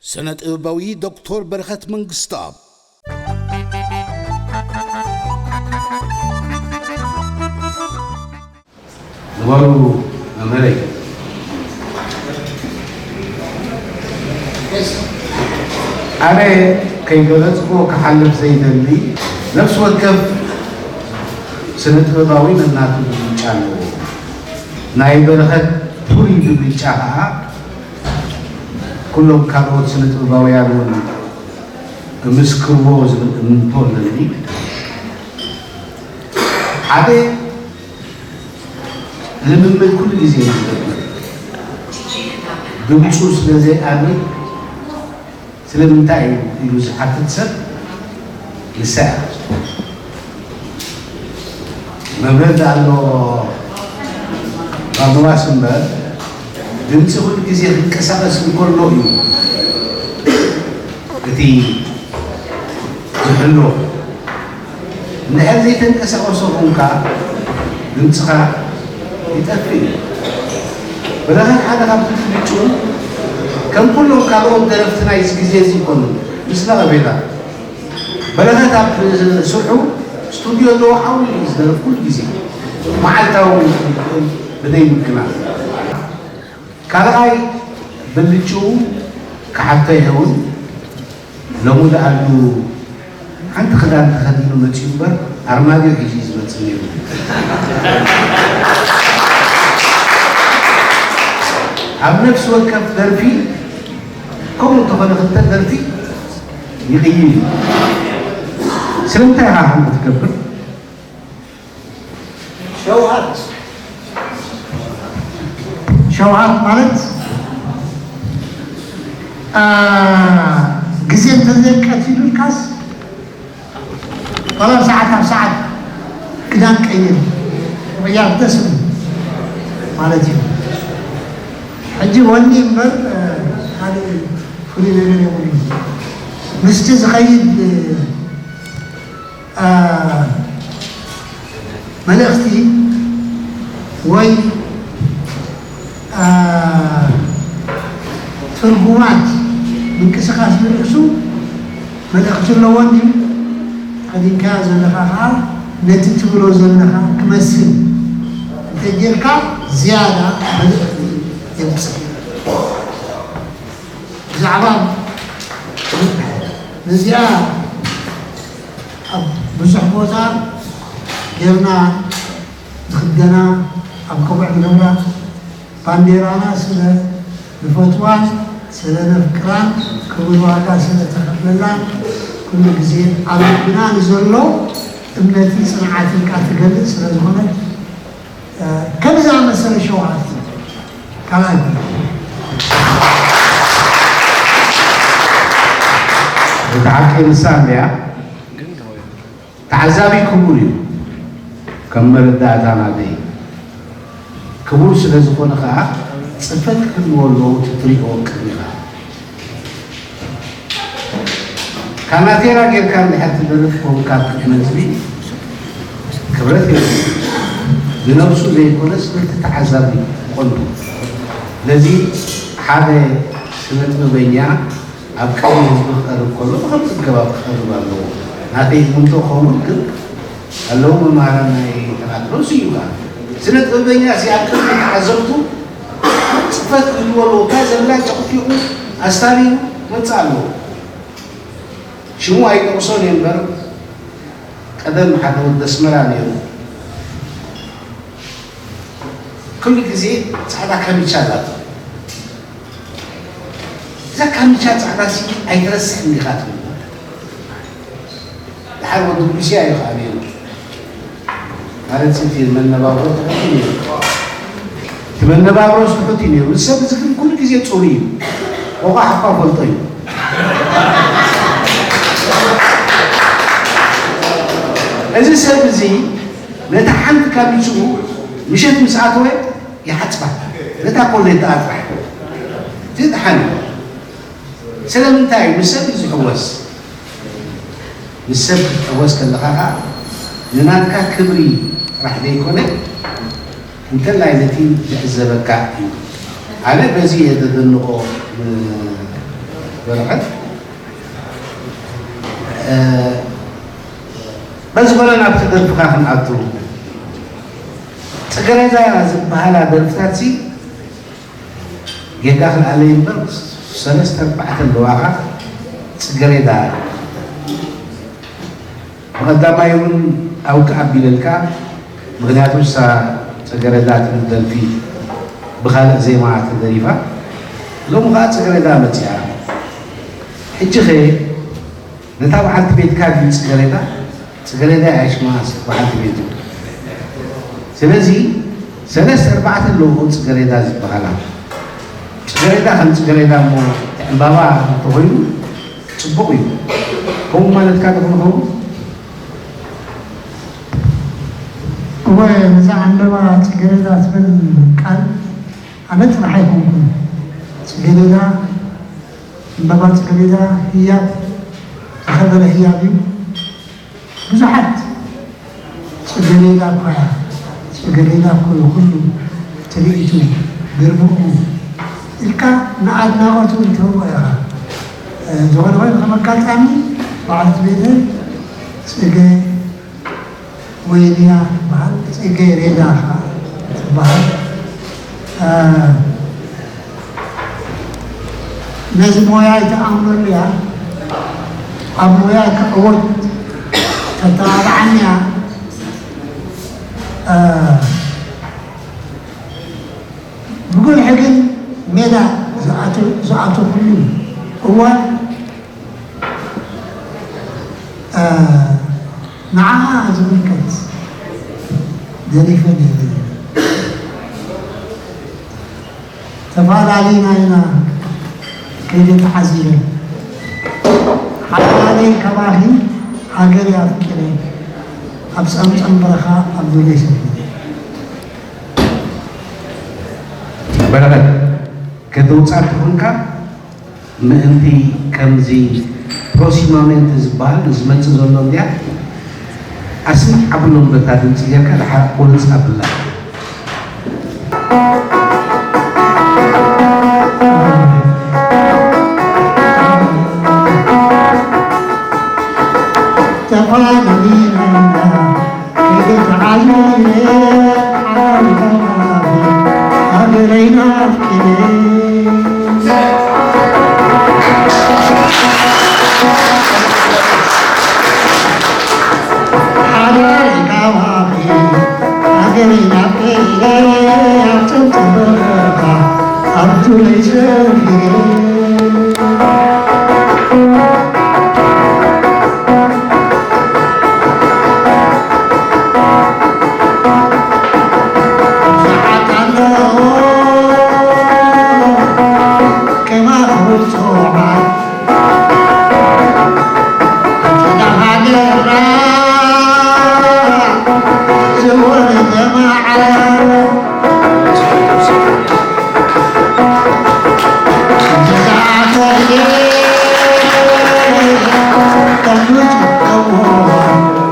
ስነ ጥበባዊ ዶክተር በረኸት መንግስተኣብ። ንበሩ መምህረይ። ኣነ ከይገለጽኩ ክሓልፍ ዘይደሊ፣ ነፍሲ ወከፍ ስነ ጥበባዊ ነናቱ ብልጫ ኣለዎ። ናይ በረኸት ፍሉይ ብልጫ ኸዓ፣ ኩሎም ካልኦት ስነ ጥበባውያን እውን እምስክርዎ ዝብል እምንቶ ኣለኒ። ሓደ ልምምድ ኩሉ ግዜ እዩ ዝገብር። ድምፁ ስለ ዘይኣምን፣ ስለምንታይ እዩ ኢሉ ዝሓትት ሰብ ንሳ እያ። መምህር ደኣ ኣሎ ባርኖባስ እምበር፣ ድምፂ ኩሉ ግዜ ክንቀሳቐስ እንከሎ እዩ እቲ ዝሕሎ። እንድሕር ዘይተንቀሳቐሶ ኹንካ፣ ድምፅኻ ይጠፍእ እዩ። በረኸት ሓደ ካብቲ ብልጭኡ፣ ከም ኩሎም ካልኦት ደረፍቲ ናይዚ ግዜ እዚ ይኮኑ፣ ምስ ነቐፌታ። በረኸት ኣብ ስርሑ ስቱድዮ ኣለዎ፣ ሓው እዩ ዝደርፍ ኩሉ ግዜ፣ መዓልታዊ ብደይ ምክናል። ካልኣይ ብልጭኡ ክሓቶ ይኸውን። ሎሚ ደኣሉ ሓንቲ ክዳን ተኸዲኑ መፂኡ እምበር፣ ኣርማድዮ ሒዙ እዩ ዝመፅእ ነይሩ። ኣብ ነፍሲ ወከፍ ደርፊ፣ ከምኡ እንተኾነ ክልተ ደርፊ ይቕይር እዩ። ስለምንታይ ኢኻ ከምኡ ትገብር? ሸውሃት፣ ሸውሃት ማለት፣ አ፣ ግዜ እንተዘይቀቲሉልካስ፣ ዋላ ሰዓት ኣብ ሰዓት ክዳን ቀይር፣ ምቕያር ደስ ይብል ማለት እዩ። ሕጂ ወኒ እምበር፣ አ፣ ካልእ ፍሉይ ነገር የብሉን። ምስቲ ዝኸይድ፣ አ፣ መልእኽቲ ወይ፣ አ፣ ትርጉማት ምንቅስቓስ ንርእሱ መልእኽቲ ኣለዎ እንድዩ። ተኸዲንካዮ ዘለኻ ኸዓ ነቲ ትብሎ ዘለኻ ክመስል እንተጌርካ ዝያዳ መልእኽቲ የምጽእ። ብዛዕባ ነዚኣ ኣብ ብዙሕ ቦታ ጌርና ንኽደና ኣብ ከውሒ ንገብራ፣ ባንዴራና ስለ ንፈትዋን ስለ ነፍቅራን ክቡር ዋጋ ስለ ተኸፍለላን ኩሉ ግዜ ኣብ ልብና ንዘሎ እምነትን ጽንዓትን ከኣ ትገልጽ ስለ ዝኾነት፣ ከም ዝኣመሰለ ሸውሃት ካልኣይ ኩሉ። እቲ ሓቂ ንሳ እንድያ። ተዓዛቢ ክቡር እዩ። ከም መረዳእታ ናተይ፣ ክቡር ስለ ዝኾነ ኸኣ፣ ጽፈት ክህልዎ ኣለዎ፣ እቲ ትሪኦ ቅድሚኻ። ካናቴራ ጌርካ እንድሕር ትደርፍ ኮንካ ኣብ ቅድሚ ህዝቢ፣ ክብረት የብሉን። ንነብሱ ዘይኮነስ ነቲ ተዓዛቢ ክኾን እዩ። ስለዚ ሓደ ስነ ጥበበኛ ኣብ ቅድሚ ህዝቢ ክቐርብ ከሎ ብኸምዚ ኣገባብ ክቐርብ ኣለዎ። ናተይ እምንቶ ክኸውን ግን ኣለዉ መማህራን ናይ ተናግሮ እዩ ከኣ። ስነ ጥበበኛ እዚ ኣብ ቅድሚ ተዓዘብቱ ጽፈት ክህልዎ ኣለዎ። እታ ዘላ ጨቕጢቑ ኣስታሊሉ ክመጽእ ኣለዎ። ሽሙ ኣይጠቕሶን እየ እምበር፣ ቀደም ሓደ ወዲ ኣስመራ ነይሩ። ኩሉ ግዜ ጻዕዳ ካምቻ ኣላቶ። እዛ ካምቻ ጻዕዳ ሲ ኣይትረስዕን ኢኻ ትብል። ደሓር ወዲ ሩስያ እዩ ከኣ ነይሩ። ማለት እቲ መነባብሮ ትሑት እዩ ነይሩ። እቲ መነባብሮ ትሑት እዩ ነይሩ። እዚ ሰብ እዚ ግን ኩሉ ግዜ ጽሩይ እዩ። ቆቋሕ እኳ ፈልጦ እዩ። እዚ ሰብ እዚ ነታ ሓንቲ ካምችኡ ምሸት ምስ ኣተወ ይሓጽባ። ነታ ኮሌታ ጥራሕ። እዚ ደሓን እዩ። ስለምንታይ ምስ ሰብ እዩ ዝሕወስ? ምስ ሰብ ክትሕወስ ከለኻ ኸዓ ንናትካ ክብሪ ጥራሕ ዘይኮነ፣ እንተላይ ነቲ ዝዕዘበካ እዩ። ኣነ በዚ እየ ዘደንቖ ን-፣ በረኸት። እ፣ በዚ ኮነ ናብቲ ደርፍኻ ክንኣቱ። ጽገረዳ ዝበሃላ ደርፍታትሲ ጌጋ ክልኣለይ እምበር ሰለስተ ኣርባዕተ ኣለዋኻ። ጽገረዳ ብቐዳማይ እውን ኣውግዕ ኣቢለልካ፣ ምኽንያቱ እሳ ጽገረዳ ትብል ደርፊ ብኻልእ ዜማ ተደሪፋ፣ ሎሚ ኸዓ ጽገረዳ መጺኣ። ሕጂ ኸ ነታ በዓልቲ ቤትካ ድዩ ጽገረዳ? ጽገረዳ እያ ሽማ በዓልቲ ቤቱ። ስለዚ ሰለስተ ኣርባዕተ ኣለዉ ጽገረዳ ዝበሃላ። ጽገረዳ ከም ጽገረዳ እሞ ዕምባባ እንተኾይኑ ጽቡቕ እዩ። ከምኡ ማለትካ ዶ ክኸውን? እወ፣ ነዛ ዕምባባ ጽገረዳ ትብል ቃል ኣነ ጥራሕ ኣይኮንኩን። ጽገረዳ፣ ዕምባባ ጽገረዳ ህያብ፣ ዝኸበረ ህያብ እዩ። ብዙሓት ጽገረዳ እኳ፣ ጽገረዳ እኮ እዩ ኩሉ ትርኢቱ፣ ግርምኡ ኢልካ ንኣድናቖቱ ትህቦ ኢኻ። እ፣ ዝኾነ ኮይኑ ከም ኣጋጣሚ በዓልቲ ቤተይ ጽገ ወይንያ ትበሃል፣ ጽገ ሬዳ ኸዓ ትበሃል። እ፣ ነዚ ሞያ ኣይትኣምነሉ እያ። ኣብ ሞያ ክዕወት ተተባብዓኒ እያ። እ፣ ብጉልሒ ግን ሜዳ ዝኣቱ-፣ ዝኣተኹሉ እዋን፣ እ፣ ንዓኣ ዝምልከት ደሪፈ ነይረ። ተፈላለዩና ኢና ከይደ ተዓዚበ። ሓላለይ ካባኺ ሃገር ኣፍቂረ ኣብ ጸምጸም በረኻ ኣብ ዱር ሰፊረ። በረኸት፣ ከተውጻእ ተኾንካ ምእንቲ ከምዚ ፕሮሲማሜንት ዝበሃል ንዝመጽእ ዘሎ እንድያ ኣስምዕ ኣብሎም በታ ድምጺ ጌርካ ደሓር ቁርጽ ኣብላ። ተፋላሚና ከይተዓለለ ሓላል ሃገረይና ኣፍቂረ። ሓዳሪ ከባቢ ሃገረይ ናበለ ኣብ ጸብጸብ በረኻ ኣብ ዱረይ ሰፊረ። ብዙሓት ኣለዉ ከማኹም ጽኑዓት።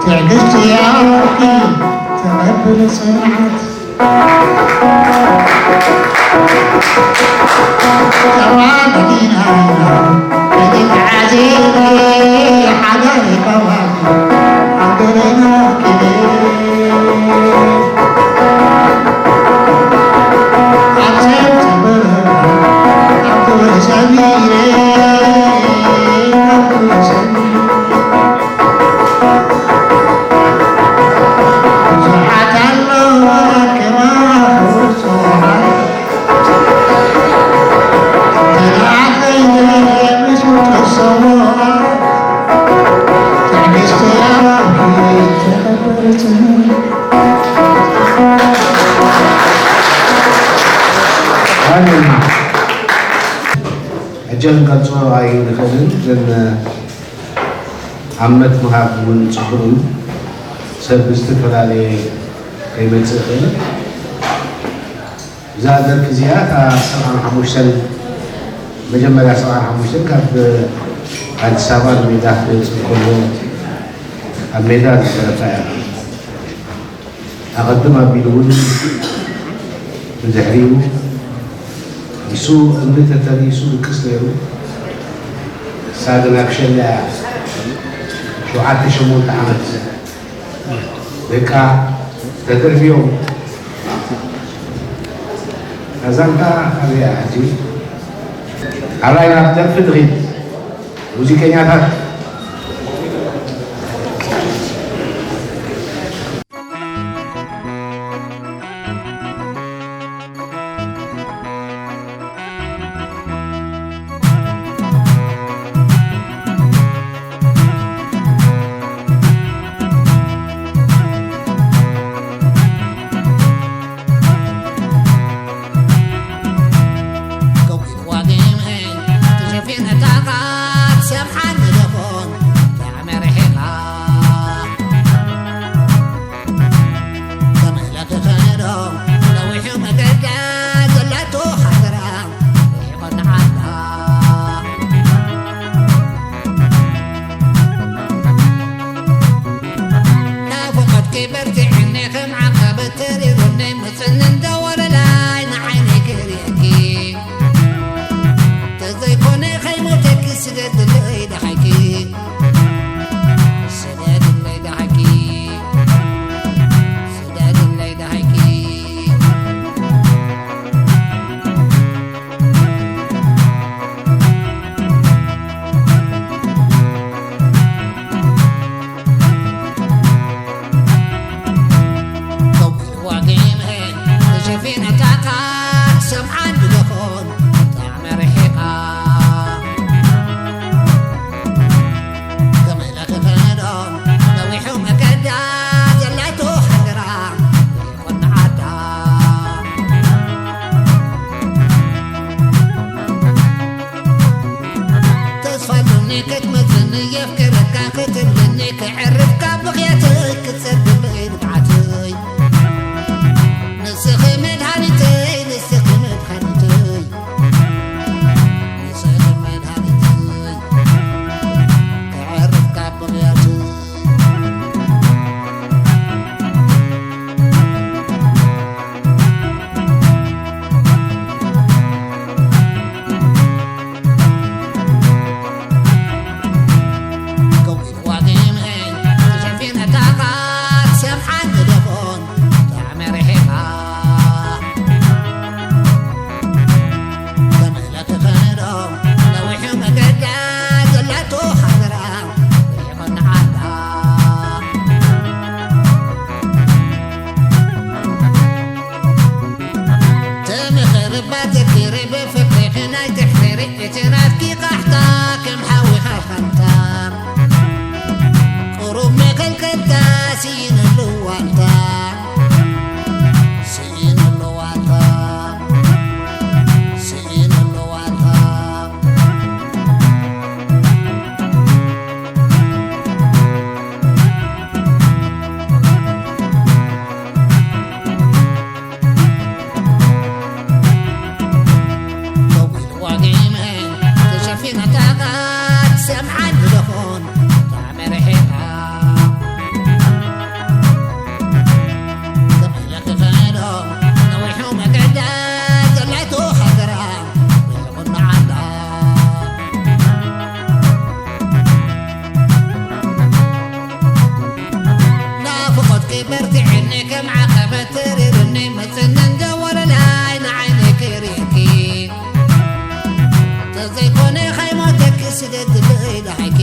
ትዕግስቲ ያወርቂ ተቐብል ጽንዓት። ብዙሓት ኣለዋ ከማኹ ጽኑዓት። ተለኣኸይነ ምስ ውጥሰዎ ትዕግስቲ ኣባኺ ተኸበር ጽኑዕ። ኣሜን። ሕጂ ክንገልጾ ኣይንኽእልን፣ ግን ኣመት ምሃብ እውን ጽቡቕ እዩ። ሰብ ብዝተፈላለየ ከይመጽእ ይኽእል። እዛ ደርፊ እዚኣ እታ ሰብዓን ሓሙሽተን፣ መጀመርያ ሰብዓን ሓሙሽተን ካብ ኣዲስ ኣበባ ንሜዳ ክወጽእ ከሎ ኣብ ሜዳ ዝደረፋ እያ። ኣቐድም ኣቢሉ እውን ብድሕሪኡ ንሱ እምኒ ተተሪሱ ድቅስ ነይሩ። ግን ኣብ ሸላ እያ። ሸውዓተ ሸሞንተ ዓመት ደቃ ተደርብዮም። ኣዛንታ ኣበይ እያ ሕጂ? ኣራይ ናብ ደርፊ ትኺድ። ሙዚቀኛታት ናፍቆትኪ በርቲዕኒ ከም ዓቐበት ተሪሩኒ፣ መፅኒ እንደ ወለላይ ንዓይነይ ክርእየኪ። ተዘይኮነ ከይሞተኪ ስደድለይ ደሓይኪ፣ ስደድለይ ደሓይኪ፣ ስደድለይ ደሓይኪ። ተስፋ ኣለኒ ክትመጽኒ፣ የፍቅረካ ክትብለኒ፣ ክዕርፍካ ብኽያተይ ክትጸግለይ ብትዓተይ። ንስኺ መድሃኒተይ፣ ንስኺ መድሃኒተይ፣ ንስኺ መድሃኒተይ፣ ክዕርፍካ ብኽያተይ። ተመኸርባ ዘኪሪ ብፍቅርኺ ናይ ትሕሪሪ፣ እቲ ናትኪ ቃሕታ ከም ሓዊ ኻልኻልታ። ቁሩብ መኸልከልታ ስኢነሉ ዋልታ፣ ስኢነሉ ዋልታ፣ ስኢነሉ ዋልታ። ናፍቆትኪ በርቲዕኒ ከም ዓቐበት ተሪርኒ፣ መጽኒ እንደ ወለላይ ንዓይነይ ክርእየኪ። ተዘይኮነ ከይሞተኪ ስደድለይ ደሃይኪ፣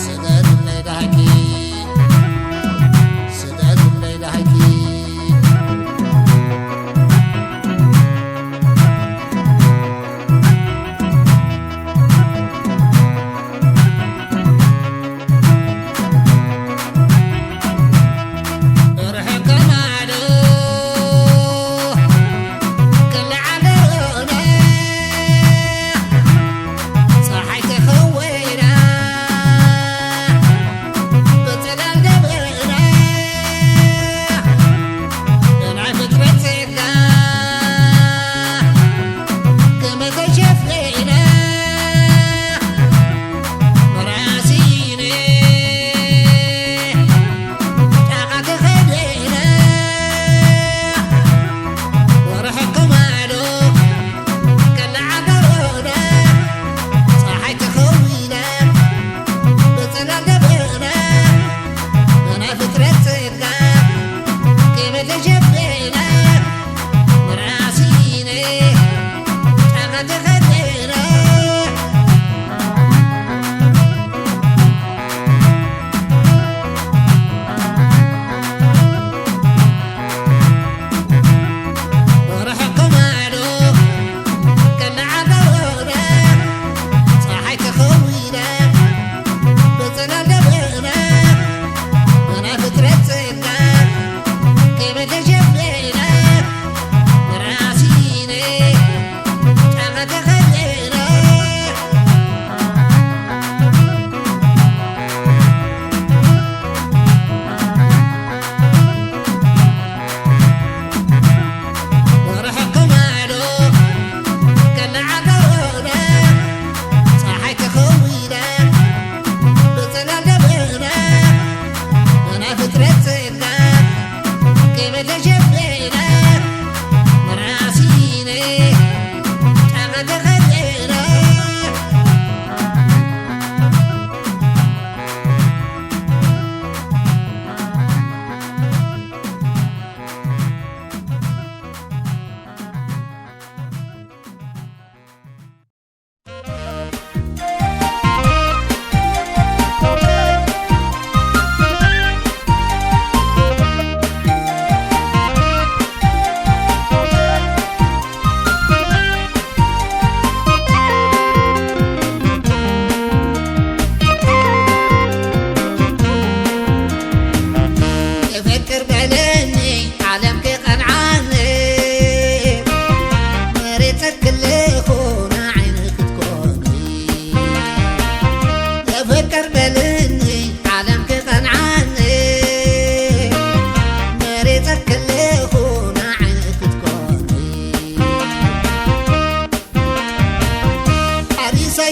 ስደድለይ ደሃይኪ፣ ስደድለይ ደሃይኪ።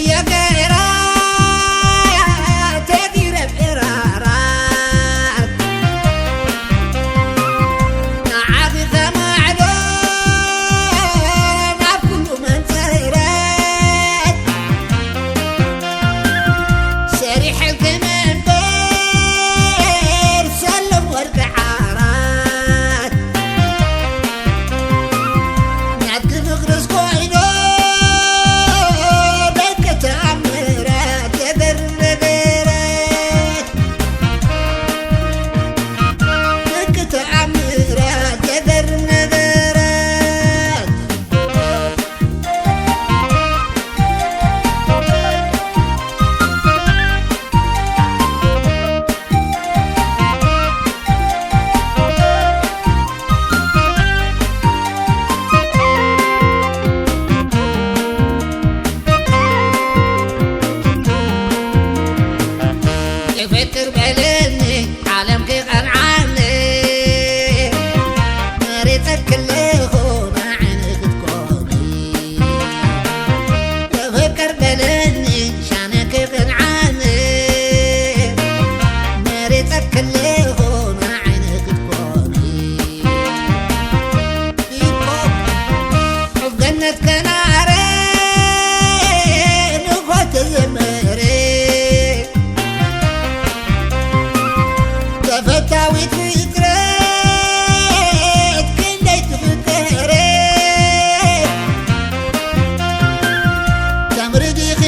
የገራ ተጊረ ብዕራራት ንዓኺ ከማዕዶ ናብ ኩሉ መንጽረት ሰሪሐልኪ መንበር ሰለም ወርቂ ዓራት ናትኪ ፍቕርስ ኮይኑ ደቂ ተኣምራት ገበር ነገራት ደቂ ተኣምራት ገበር ነገራት ክፈክር በለኒ ዓለም ክቐንዓኒ መሬጸ ክለኹ ንዓይኒ ክትኮኒ ክፈክር በለኒ ሻነ ክቐንዓኒ መሬጸ ክለኹ ንዓይኒ ክትኮኒ ገነት ከናረ ንኾ ተዘመረ ተፈታዊት ፍጥረት ክንደይ ትፍቀረ ተምሪ ዲኺ